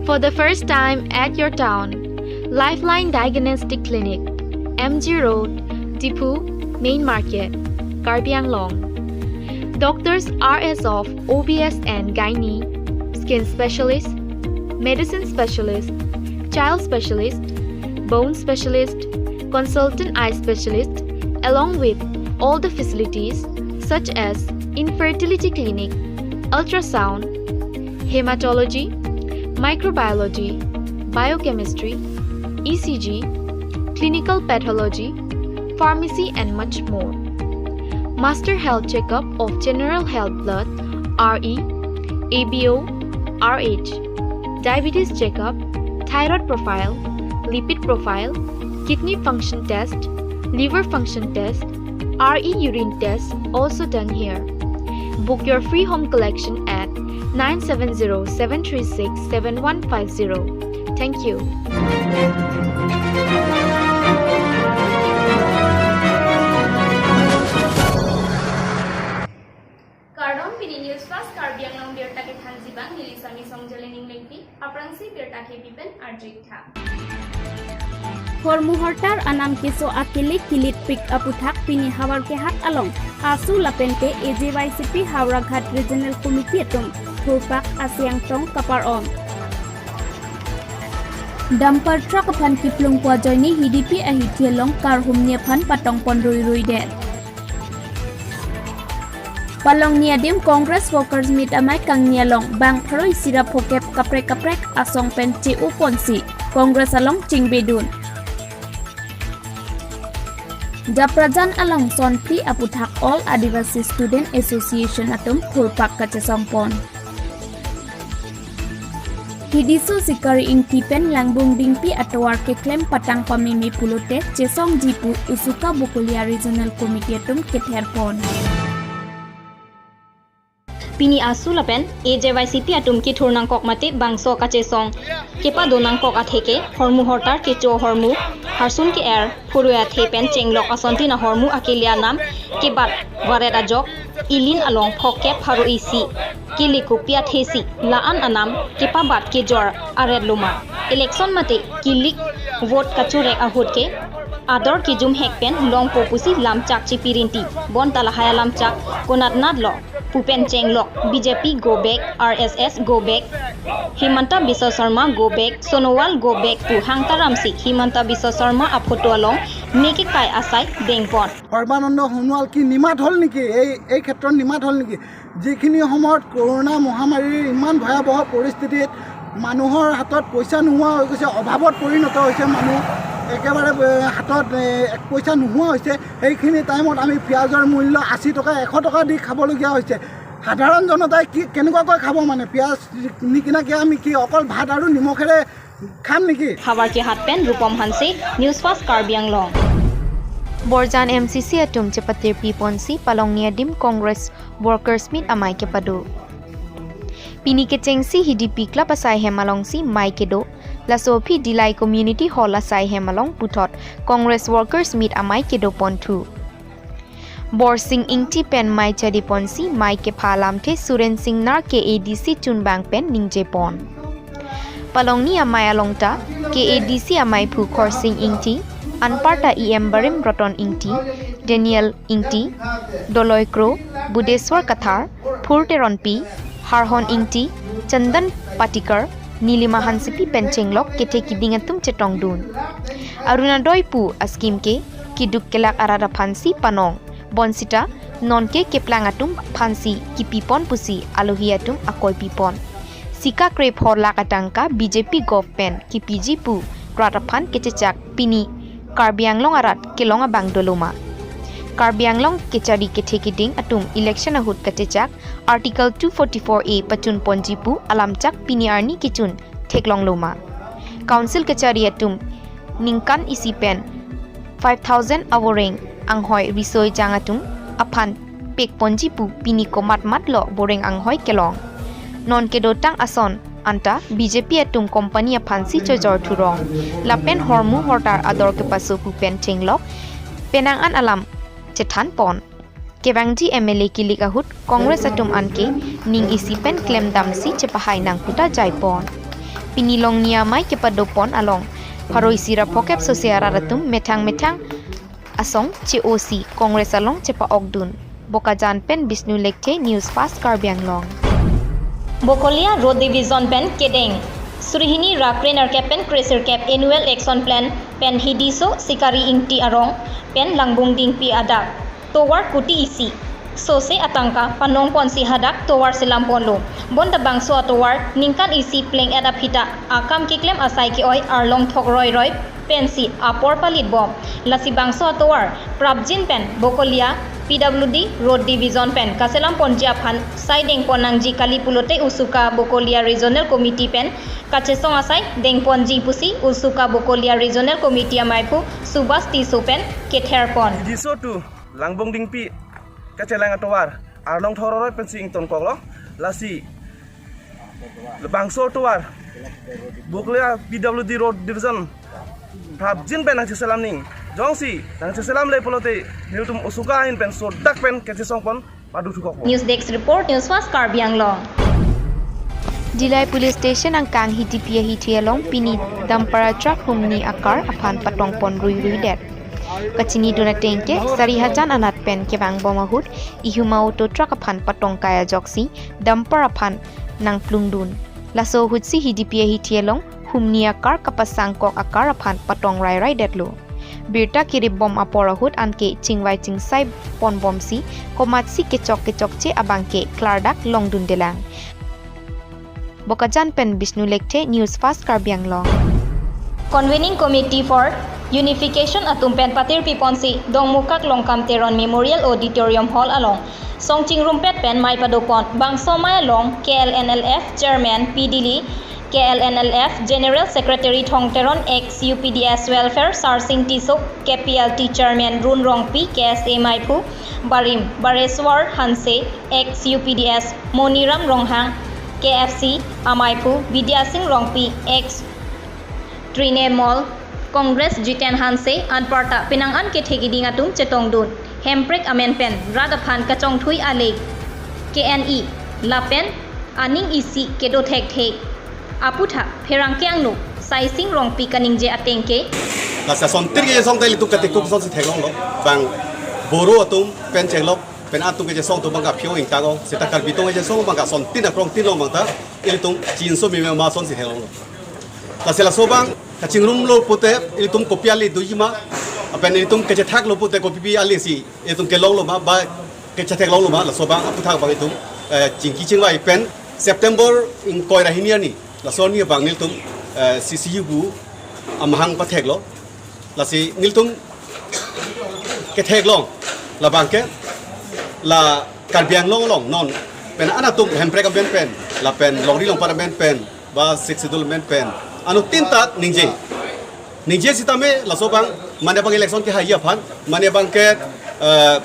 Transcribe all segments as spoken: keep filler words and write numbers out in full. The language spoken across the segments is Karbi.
For the first time at your town, Lifeline Diagnostic Clinic, M G Road, Diphu, Main Market, Karbi Anglong. Doctors are as of O B S and gynae, skin specialist, medicine specialist, child specialist, bone specialist, consultant eye specialist, along with all the facilities such as infertility clinic, ultrasound, hematology, microbiology, biochemistry, E C G, clinical pathology, pharmacy, and much more. Master health checkup of general health blood, R E, A B O, R H, diabetes checkup, thyroid profile, lipid profile, kidney function test, liver function test, R E urine test also done here. Book your free home collection at nine seven zero seven three six seven one five zero. Thank you. Kardom, pini News Fast Karbi Anglong birta kethanji abang neli Sami Songjalen Englengpi, aphrangsi birta kepi pen arju-ik tha. Hormu hortar anam keso akele kilitpik aputhak pini Howraghat along AASU lapente A J Y C P Howraghat Regional Committee atum thurpak asiang tong kapar-on. Dumper truck aphan kiplung pu ajoine Hidipi ahithi along karhumni aphan patong pon ruirui det. Palongni adim Congress Workers Meet amei kangni along bang pharo isi ra phokep kaprek kaprek asong pen che-o ponsi Congress along chingbedun. Japrajan along sonphli aputhak All Adivasi Student Association atum thurpak kachesong pon. Hidiso Sikari Ingti pen Langbung Dingpi atovar keklem patang pameme pulote chesongji pu Usuka Bokolia Regional Committee atum kether pon. Pini AASU lapen A J Y C P atum kithur nangkok mate bangso kachesong kepado nangkok atheke hormu hortar kecho hormu harsun ke-er phurui athe pen chenglok asontin ahormu akele anam kebat varet ajok ilin along phokep pharo isi kele kopi athesi la-an anam kepabat kejor aret loma. Election mate kilik vote kachorek ahut ke ador kejum hek pen longpo pusi lamchak chipirinti. Bonta lahai alamchak konatnatlo pu pen chenglok B J P go back, R S S go back, Himanta Biswa Sarma go back, Sonowal go back pu hangtaramsi Himanta Biswa Sarma aphoto along me kekai asai dengpon. Sarbananda সোণোৱাল কি নিমাত হ'ল নেকি? এই, এই ক্ষেত্ৰত নিমাত হ'ল নেকি? যিখিনি সময়ত কৰোণা মহামাৰীৰ ইমান ভয়াৱহ পৰিস্থিতিত মানুহৰ হাতত পইচা নোহোৱা হৈ গৈছে, অভাৱত পৰিণত হৈছে মানুহ, একেবাৰে, এ, হাতত, এ, এক পইচা নোহোৱা হৈছে, সেইখিনি টাইমত আমি পিঁয়াজৰ মূল্য আশী টকা, এশ টকা দি খাবলগীয়া হৈছে। সাধাৰণ জনতাই কি, কেনেকুৱাকৈ খাব? মানে পিঁয়াজ নিকিনাকৈ আমি কি অকল ভাত আৰু নিমখেৰে খাম নেকি? Howraghat pen Rupom Hanse, News Fast Karbi Anglong. Borjan M C C atum chepatirpi ponsi Palongni adim Congress Workers Meet amei kepado. Pini kechengsi Hidipi Club asai hem alongsi mei kedo, laso aphi Dillai Community Hall asai hem along puthot Congress Workers Meet amei kedo ponthu. Borsing Ingti pen mei chadi ponsi mei kepha alamthe Suren Singnar K A D C chunbang pen ningje pon. Palongni amei along ta K A D C amei phu Khorsing Ingti, anparta E M barim Roton Ingti, Daniel Ingti, Doloi Kro, Budeswar Kathar, Phur Teronpi, Harhon Ingti, Chandan Patikar, Nilima Hansepi pen chenglok kethe kiding atum chetongdun. Arunodoi pu ascheme ke keduk kelak arat aphansi panong. Bonsita nonke keplang atum aphansi kipipon pusi alohi atum akoi pipon. Sika krep horlak atangka B J P government kipiji pu rat aphan kechechak pini Karbi Anglong arat kelong abang doloma. Karbi Anglong kechari kethe kiding atum election ahut kachechak Article two forty-four A pachun ponji pu alamchak pini arni kechun theklong loma. Council kechari atum ningkan isi pen five thousand avoreng anghoi risoi jang atum aphan pek ponji pu pini komat matlo boreng anghoi kelong. Non kedotang ason anta B J P atum company aphansi chojor thurong. Lapen hormu hortar ador kepaso pu pen chenglok penang an alam chethan pon. Kevangji M L A kilik ahut Congress atum anke ning isi pen klemdamsi chepahai nang puta jai pon. Pini Longni amei kepadopon along pharo isi ra phokep sose arat atum methang methang asong che-osi Congress along chepa-okdun. Bokajan pen Bishnu Lekthe, News Fast Karbi Anglong. Bokolia Road Division pen kedeng suri hini ra krenerkep pen kresirkep Annual Action Plan pen hidiso Sikari Ingti arong pen Langbung Dingpi adak tovar kuti isi sose atangka panongponsi hadak tovar selamponlo. Bonta bangso atovar ningkan isi pleng-et aphi ta akam keklem asai ke-oi arlong thok roiroi pensi apor palitbom. Lasi bangso atovar prapjin pen Bokolia P W D Road Division pen kaselamponji aphan sai dengpon nangji kali pulote USUCA Bokolia Regional Committee pen kachesong asai dengponji pusi USUCA Bokolia Regional Committee ameiphu Subhas Tisso pen ketherpon. Diso tu Langbung Dingpi kachelang atovar arlong thok roiroi pensi ingtonkoklo. Lasi labangso atovar Bokolia P W D Road Division prapjin pen nangcheselam nang. Jongsi nangcheselamle pulote nelitum USUCA ahin pen sodak pen kachesongpon paduthukokpo. News Desk Report, News Fast Karbi Anglong. Dillai Police Station angkang Hidipi ahithi along pini dumper truck humni akar aphan patongpon ruiruidet. Kachinidun ateng ke sari hajan anat pen kevangbom ahut ihuma auto truck aphan patongkai ajoksi dumper aphan nangplungdun. Laso ahutsi Hidipi ahithi along humni akar kapasangkok akar aphan patong rairaidetlo. Birta keripbom apor ahut anke chingvai chingsai ponbomsi komatsi kechok kechokche abangke klardak longdundelang. Bokajan pen Bishnu Lekthe, News Fast Karbi Anglong. Convening Committee for Unification atum pen patirpiponsi Dongmukak Longkam Teron Memorial Auditorium Hall along song chingrumpet pen mei padopon. Bangso mei along K L N L F Chairman P Dili, K L N L F General Secretary Thong Teron, ex U P D S Welfare Sarsing Tisso, K P L T Chairman Run Rongpi, K S A meiphu Barim Bareswar Hanse, ex U P D S Moniram Ronghang, K F C ameiphu Bidya Sing Rongpi, ex Trinamool Congress Jiten Hanse, anparta penang an kethe kiding atum chetongdun. Hemprek amen pen rat aphan kachongthui ale ke-en-i lapen aning isi kedo thekthe aputhak pherangke angno Saising Rongpi kaningje ateng ke. Lasi asontin kechesong ta ilitum katikuk asonsi theklonglo. Bang Boro atum pen chenglok pen atum kechesong atum bang kaphiong ingtang-o. Seta Karbi atum kechesong bang asontin akrong tinlong bang ta ilitum chinso meme ma asonsi theklonglo. Lasi laso bang kachingrumlo pute ilitum kopi ale dojima, apen ilitum kechethaklo pute kopi pi alesi ilitum kelonglo ma ba kechetheklonglo ma, laso bang aputhak bang ilitum, eh, chingki chingvai pen September ingkoi ra hini arni laso arni bang nelitum, eh, C C U pu amahang patheklo. Lasi nelitum ketheklong labangke la Karbi Anglong along non pen an atum Hemprek amen pen lapen longri longpat amen pen ba Sixth Schedule amen pen anuttin ta ningje. Ningje sitame laso bang mane bang election kehai aphan, mane bangke, eh,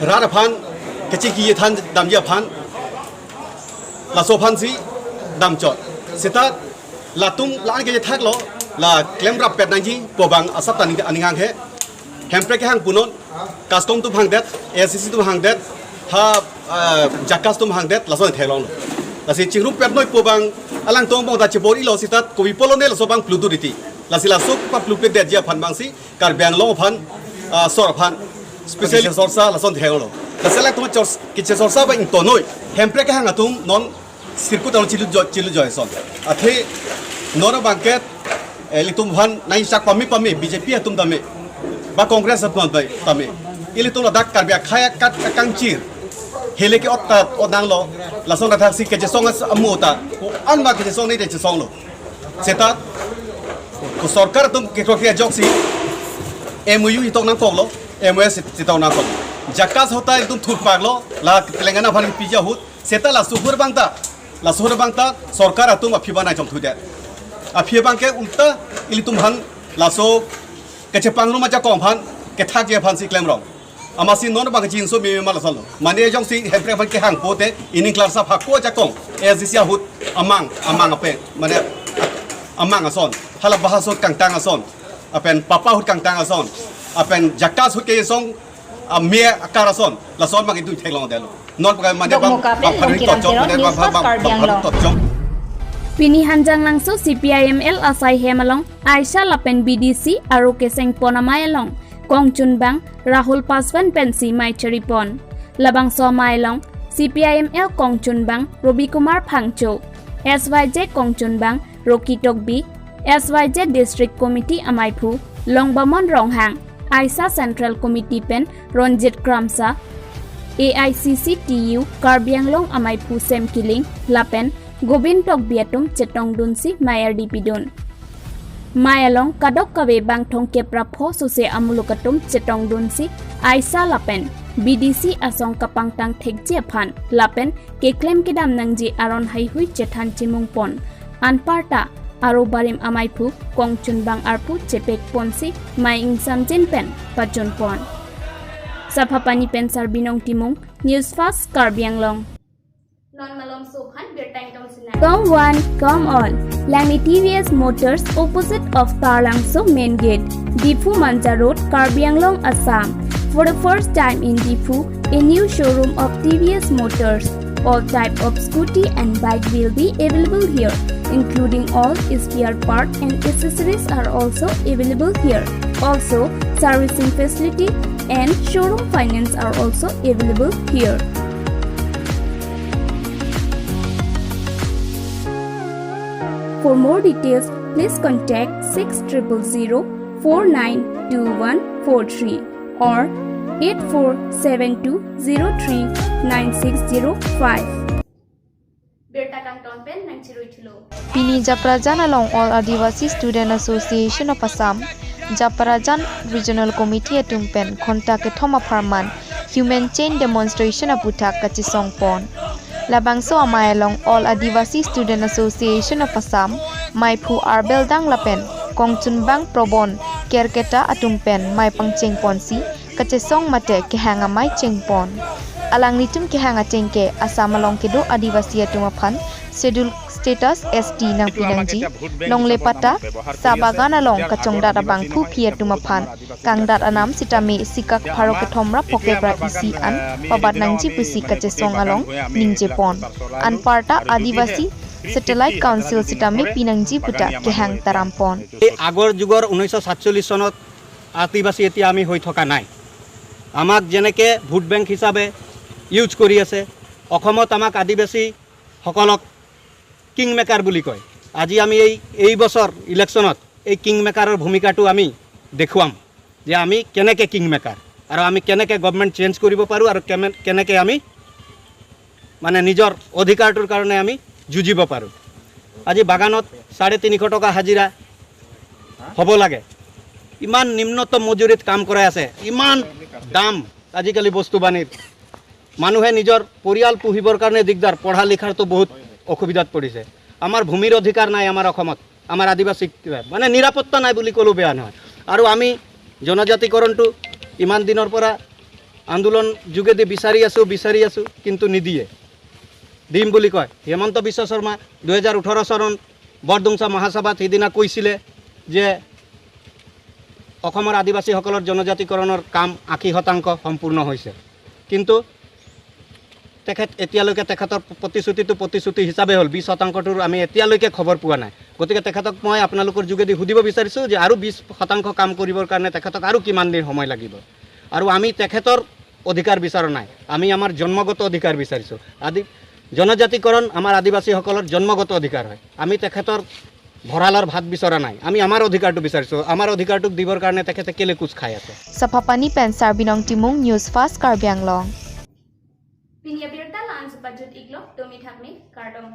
rat aphan kachingki than damji aphan, laso aphansi damchot. Seta latum la-an kechethaklo, la klemrappet nangji pu bang asap ta aning, aning hanghe. Hemprek kehang punon, CASCOM atum hangdet, A I C C atum hangdet, ha, ah, JACAS atum hangdet, lason theklonglo. Lasi chingrumpet noi pu bang alangtum angbong ta chebor-ilo seta kopi pulo ne laso bang pluduriti. Lasi laso paplupetdetji aphan bangsi Karbi Anglong aphan, ah, sor aphan special sorsa lason theklonglo. Lasi alangtum chors, kechesorsa bang ingto noi. Hemprek kehang atum non circuit along chilu jo, chilu jo eson. Athe non bangke, eh, ilitum aphan nangchak pame pame B J P atum tame ba Congress atum tame, tame. Ilitum ladak Karbi akhei akat akangchir hele ke-ot ta ot nanglo, lason athaksi kechesong as amu ta ko-an ma kechesong ne chesonglo. Seta ko sorkar atum kekrok ajoksi M O U hitok nangkoklo, M O U hitok nangkok. JACAS ahut ta ilitum thurpaklo, la Telangana aphan piji ahut. Seta laso ahut bang ta, laso ahut bang ta sorkar atum aphi bang nangchongthudet. Aphi bangke ulta ilitum aphan laso kechepangrum ajakong aphan kethakji aphansi klemrong. Amatsi non bang kachinso meme ma lasonlo. Mane jongsi Hemprek aphan kehang pute ining klarsa phako ajakong A I C C ahut amang, amang ape, mane amang ason, hala bahas ahut kangtang ason, apen papa ahut kangtang ason, apen JACAS ahut kechesong ame akar ason, lason bang itum theklongdetlo. Non bang mane bang Dokmoka pen bang pharui Longkiram tojok, Teron, mane News bang Fast bang Karbi bang pharui Anglong. Tojok. Pini Hanjanglangso C P I M L asai hem along Aisha lapen B D C aro keseng pon amei along kongchunbang Rahul Paswan pensi mei cheri pon. Labangso amei along C P I M L kongchunbang Robi Kumar Phangcho, S Y J kongchunbang Rocky Tokbi, S Y J District Committee ameiphu Longbamon Ronghang, Aisha Central Committee pen Ronjit Kramsa, A I C C T U Karbi Anglong ameiphu Sem Killing lapen Gobind Tokbi atum chetongdunsi mei ardi pidun. Mei along kadokave bangthong kep ra pho sose amuluk atum chetongdunsi Aisha lapen B D C asong kapangtang thekji aphan lapen keklem kedam nangji aron haihui chethan chimung pon. Anparta aro barim ameiphu kongchunbang arpu chepek ponsi mei ingsamjin pen pachun pon. Saphapani pen Sarbinong Timung, News Fast Karbi Anglong. Non malomso aphan birta ingtong sinai. Come one, come all. Langni T V S Motors, opposite of Taralangso Main Gate, Diphu Manja Road, Karbi Anglong, Assam. For the first time in Diphu, a new showroom of T V S Motors. All type of scooty and bike will be available here, including all spare part and accessories are also available here. Also, servicing facility and showroom finance are also available here. For more details, please contact six triple zero four nine two one four three or eight four seven two zero three nine six zero five. Birta kangton pen nangchirui thulo. Pini Japrajan along All Adivasi Student Association of Assam, Japrajan Regional Committee atum pen ghonta kethom apharman Human Chain Demonstration aputhak kachesong pon. Labangso amei along All Adivasi Student Association of Assam, meiphu Arbel Dang lapen kongchunbang Probon Kerketa atum pen mei pangcheng ponsi kachesong mate kehang amei cheng pon. Alanglitum kehang acheng ke Assam along kedo Adivasi atum aphan Schedule Status S T nangpi nangji, longle patta, sa bagan along kachongdat abangphu aphi atum aphan kangdat anam sitame sikak pharo kethom ra phokep ra isi an pabat nangji pusi kachesong along ningje pon. Anparta Adivasi Satellite Council sitame pinangji puta kehang taram pon. এই আগৰ যুগৰ ঊনৈছশ সাতচল্লিছ চনত আদিবাসী এতিয়া আমি হৈ থকা নাই। আমাক যেনেকে ভোট বেংক হিচাপে ইউজ কৰি আছে, অসমত আমাক আদিবাসীসকলক কিং মেকাৰ বুলি কয়। আজি আমি এই, এই বছৰ ইলেকশ্যনত এই কিং মেকাৰৰ ভূমিকাটো আমি দেখুৱাম যে আমি কেনেকে কিং মেকাৰ আৰু আমি কেনেকে গভৰ্ণমেণ্ট চেঞ্জ কৰিব পাৰোঁ আৰু কেমে-, কেনেকে আমি মানে নিজৰ অধিকাৰটোৰ কাৰণে আমি যুঁজিব পাৰোঁ। আজি বাগানত চাৰে তিনিশ টকা হাজিৰা হ'ব লাগে, ইমান নিম্নতম মজুৰিত কাম কৰাই আছে, ইমান দাম আজিকালি বস্তু বাহানিৰ। মানুহে নিজৰ পৰিয়াল পুহিবৰ কাৰণে দিগদাৰ, পঢ়া লিখাৰতো বহুত অসুবিধাত পৰিছে। আমাৰ ভূমিৰ অধিকাৰ নাই আমাৰ অসমত, আমাৰ আদিবাসী কিবা, মানে নিৰাপত্তা নাই বুলি ক'লেও বেয়া নহয়। আৰু আমি জনজাতিকৰণটো ইমান দিনৰ পৰা আন্দোলন যোগেদি বিচাৰি আছোঁ, বিচাৰি আছোঁ, কিন্তু নিদিয়ে। দিম বুলি কয়। হিমন্ত বিশ্ব শৰ্মা দুহেজাৰ ওঠৰ চনত বৰডুমচা মহাসভাত সিদিনা কৈছিলে যে অসমৰ আদিবাসীসকলৰ জনজাতিকৰণৰ কাম আশী শতাংশ সম্পূৰ্ণ হৈছে, কিন্তু তেখেত এতিয়ালৈকে তেখেতৰ প্ৰতিশ্ৰুতিটো প্ৰতিশ্ৰুতি হিচাপে হ'ল, বিশ শতাংশটোৰ আমি এতিয়ালৈকে খবৰ পোৱা নাই। গতিকে তেখেতক মই আপোনালোকৰ যোগেদি সুধিব বিচাৰিছোঁ যে আৰু বিশ শতাংশ কাম কৰিবৰ কাৰণে তেখেতক আৰু কিমান দিন সময় লাগিব? আৰু আমি তেখেতৰ অধিকাৰ বিচৰা নাই, আমি আমাৰ জন্মগত অধিকাৰ বিচাৰিছোঁ। আদি জনজাতিকৰণ আমাৰ আদিবাসীসকলৰ জন্মগত অধিকাৰ হয়। আমি তেখেতৰ ভঁৰালৰ ভাত বিচৰা নাই, আমি আমাৰ অধিকাৰটো বিচাৰিছোঁ। আমাৰ অধিকাৰটোক দিবৰ কাৰণে তেখেতে কেলে কোচ খাই আছে? Saphapani pen Sarbinong Timung, News Fast Karbi Anglong. Pini abirta la-an si pajut iklo, domi thakmi, kardom.